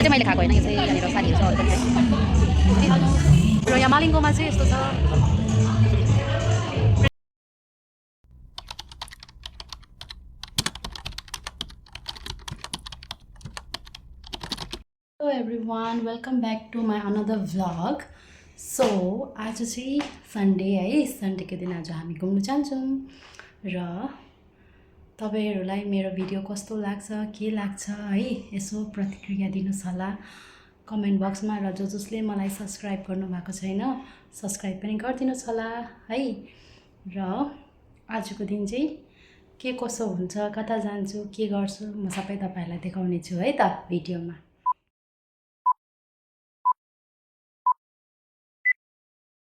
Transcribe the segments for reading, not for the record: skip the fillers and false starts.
चाहिँ मैले खाएको होइन यो चाहिँ यहाँनिर साथीहरू छ अरू पनि है र यहाँ मालिङ्गोमा चाहिँ यस्तो छ hello everyone welcome back to my another vlog so आज चाहिँ सन्डे है सन्डेको दिन आज हामी घुम्नु जान्छौँ र तपाईहरुलाई मेरो भिडियो कस्तो लाग्छ के लाग्छ है यसो प्रतिक्रिया दिनुस् होला कमेन्ट बक्समा र जसले मलाई सब्स्क्राइब गर्नु भएको छैन सब्स्क्राइब पनि गरिदिनुस् होला है र आजको दिन चाहिँ के कसो हुन्छ कता जान्छु के गर्छु म सबै तपाईहरुलाई देखाउने छु है त भिडियोमा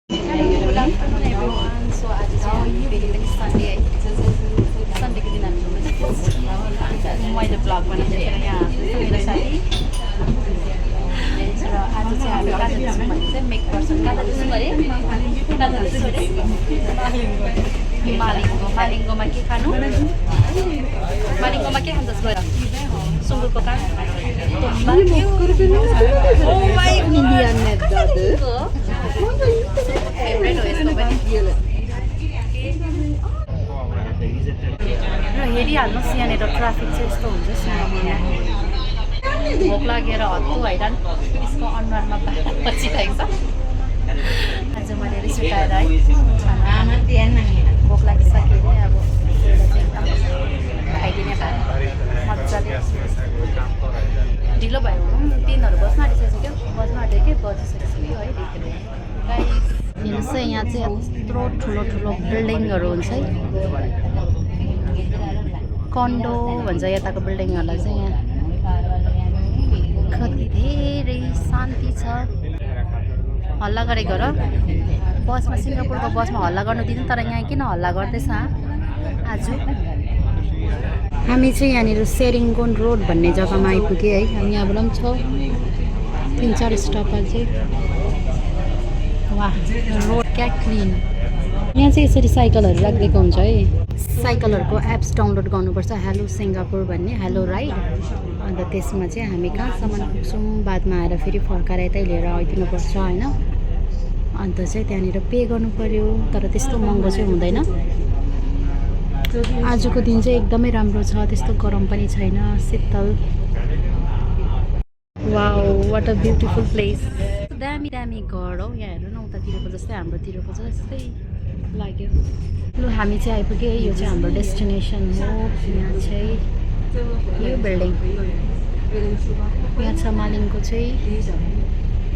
Good afternoon everyone. So आज चाहिँ फेरि पनि सन्डे है सन्डेको दिन हामी घुम्न जान्छौँ मैले भ्लग बनाउँदै थिएँ यहाँ मेरो साथी र आज चाहिँ हामी कता जान्छौँ भने चाहिँ मेक पर्सन कता जान्छौँ अरे कता जान्छौँ अरे मालिङ्गोमा के खानु मालिङ्गोमा के खान्छस् गएर सुँगुरको कान फेभरेट हो यसको पनि र हेरिहाल्नुहोस् यहाँनिर ट्राफिक चाहिँ यस्तो हुन्छ सिङ्गापुरमा भोक लागेर हत्तु हैरान यसको अनुहारमा बाटा बसिरहेको छ आज मैले रिस उठाएर है भोक लागिसक्यो अरे अब खाइदिने भए मजाले ढिलो भयो 3 बज्न आँटिसक्यो बज्न आँट्यो कि बजिसक्यो है हेर्नुहोस् है यहाँ चाहिँ यत्रो ठुलो ठुलो बिल्डिङहरू हुन्छ है कन्डो भन्छ यताको बिल्डिङहरूलाई चाहिँ यहाँ कति धेरै शान्ति छ हल्ला गरेको र बसमा सिङ्गापुरको बसमा हल्ला गर्नु दिनु तर यहाँ किन हल्ला गर्दैछ आज हामी चाहिँ यहाँनिर सेरिङ्गोन रोड भन्ने जग्गामा आइपुग्यो है हामी यहाँबाट पनि छ 3-4 स्टप चाहिँ वाह रोड क्या क्लिन यहाँ चाहिँ यसरी साइकलहरू राखिदिएको हुन्छ है साइकलहरूको एप्स डाउनलोड गर्नुपर्छ हेलो सिङ्गापुर भन्ने हेलो राइड अन्त त्यसमा चाहिँ हामी कहाँसम्म पुग्छौँ बादमा आएर फेरि फर्काएर यतै लिएर आइदिनुपर्छ होइन अन्त चाहिँ त्यहाँनिर पे गर्नु पर्यो तर त्यस्तो महँगो चाहिँ हुँदैन आजको दिन चाहिँ एकदमै राम्रो छ त्यस्तो गरम पनि छैन शीतल wow what a beautiful place दामी दामी घर हो यहाँ हेर्नु न उतातिरको जस्तै हाम्रोतिरको जस्तै लाग्यो लु हामी चाहिँ आइपुग्यो यो चाहिँ हाम्रो डेस्टिनेसन हो यहाँ चाहिँ यो बिल्डिङ यहाँ छ मालिङको चाहिँ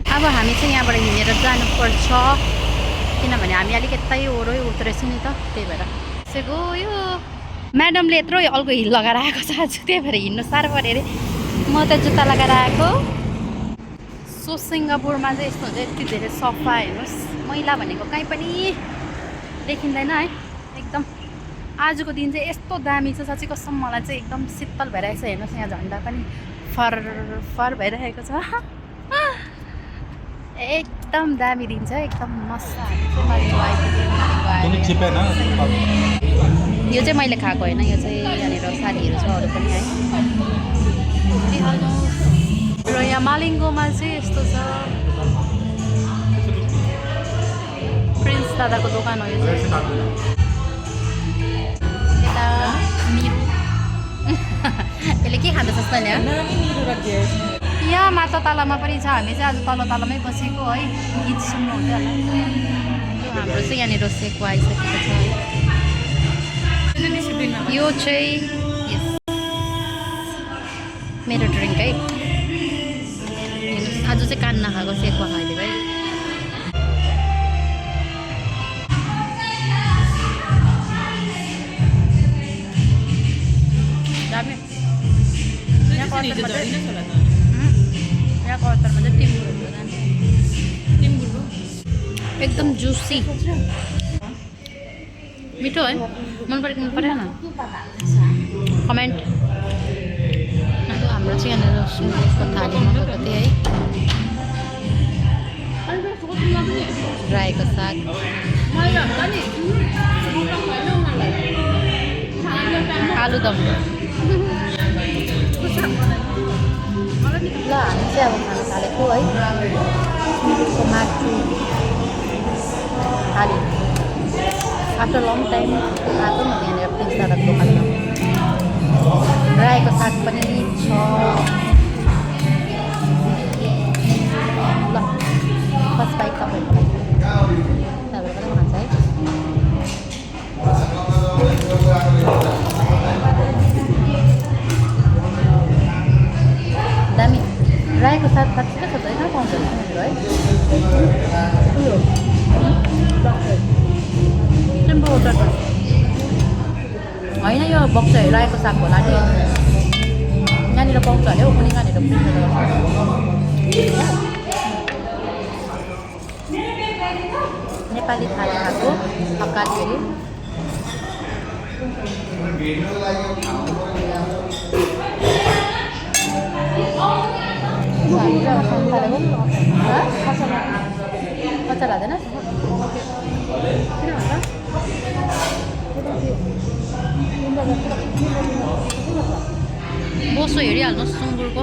अब हामी चाहिँ यहाँबाट हिँडेर जानुपर्छ किनभने हामी अलिक यतै ओरै उत्रेछौँ नि त त्यही भएर गयो म्याडमले यत्रो अल्को हिल लगाएर आएको छ आज त्यही भएर हिँड्नु साह्रो पऱ्यो अरे म त जुत्ता लगाएर आएको सो सिङ्गापुरमा चाहिँ यस्तो हुन्छ यति धेरै सफा हेर्नुहोस् मैला भनेको कहीँ पनि देखिँदैन है एकदम आजको दिन चाहिँ यस्तो दामी छ साँच्चै कसम मलाई चाहिँ एकदम शीतल भइरहेको छ हेर्नुहोस् यहाँ झन्डा पनि फर फर भइरहेको छ एकदम दामी दिन छ एकदम मस्त यो चाहिँ मैले खाएको होइन यो चाहिँ यहाँनिर साथीहरू छ अरू पनि है र यहाँ मालिङ्गोमा चाहिँ यस्तो छ प्रिन्स दादाको दोकान हो यो चाहिँ यता मिरु यसले के खाँदैछ त यहाँ माथि तलामा पनि छ हामी चाहिँ आज तल तलमै बसेको है गीत सुन्नुहुँदै होला हाम्रो चाहिँ यहाँनिर सेको आइसकेको छ यो चाहिँ मेरो ड्रिङ्क है आज चाहिँ कान नखाएको सेको खाइदिएको है यहाँको अचारमा चाहिँ टिम्बुर एकदम जुसी मिठो है मन परेको मन परेन कमेन्ट हाम्रो चाहिँ यहाँनिर सुँगुरको थालीमा कति है रायोको साग आलुदम ल हामी चाहिँ अब खाना थालेको है सुँगुरको मासु थाली आफ्टर लङ टाइम आएको म यहाँनिर प्रिन्स दादाको दोकानमा रायोको साग पनि छ ल फर्स्ट बाइक तपाईँहरूको लागि तपाईँहरूको पनि खान्छ है दामी रायोको साग ठिकै छ त कहाँ पाउँछ है उयो सिम्पल होटल होइन यो बक्सा रायोको साग होला नि यहाँनिर पाउँछ अरे हौ कुनै कहाँनिर नेपाली थाली खाएको अकाली अरे कच्चा लाग्दैन बोसो हेरिहाल्नुहोस् सुँगुरको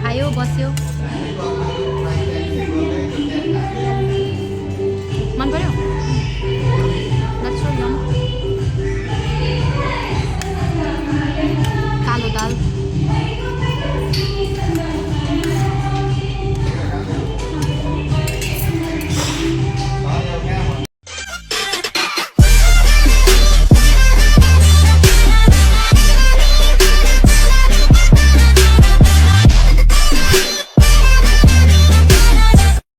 खायो बस्यो